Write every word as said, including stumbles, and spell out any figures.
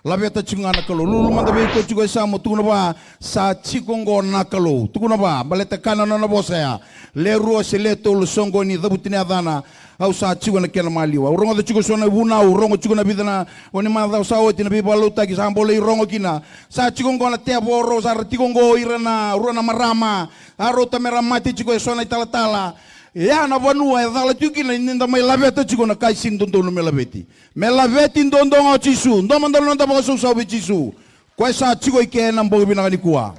Laveta tiko ga na Kalou. Lululu mada vei iko tiko e yasamu, tukuna vua, sa tiko oqo na Kalou. Tukuna vua, baleta kaya na nona vosa ya. Le rua se le tolu, soqoni, cavuti na yacana. Au sa tiko ena kena maliwa. Au rogoca tiko so na vunau, rogo tiko na vica na, o ni macawa sa oti na veivakalotutaki, sa bolei rogo kina. Sa tiko oqo na tevoro, sa ra tiko oqo ira na rua na marama. A rauta me ra mate tiko e so na italatala. Ya na vanua e cala tiko kina, ni da mai laveta tiko na ka e sega ni dodonu me laveti. Me laveti duadua ga o Jisu. Dua mada na noda vakasausau vei Jisu. Koya sa tiko i ke ena bogi vinaka nikua.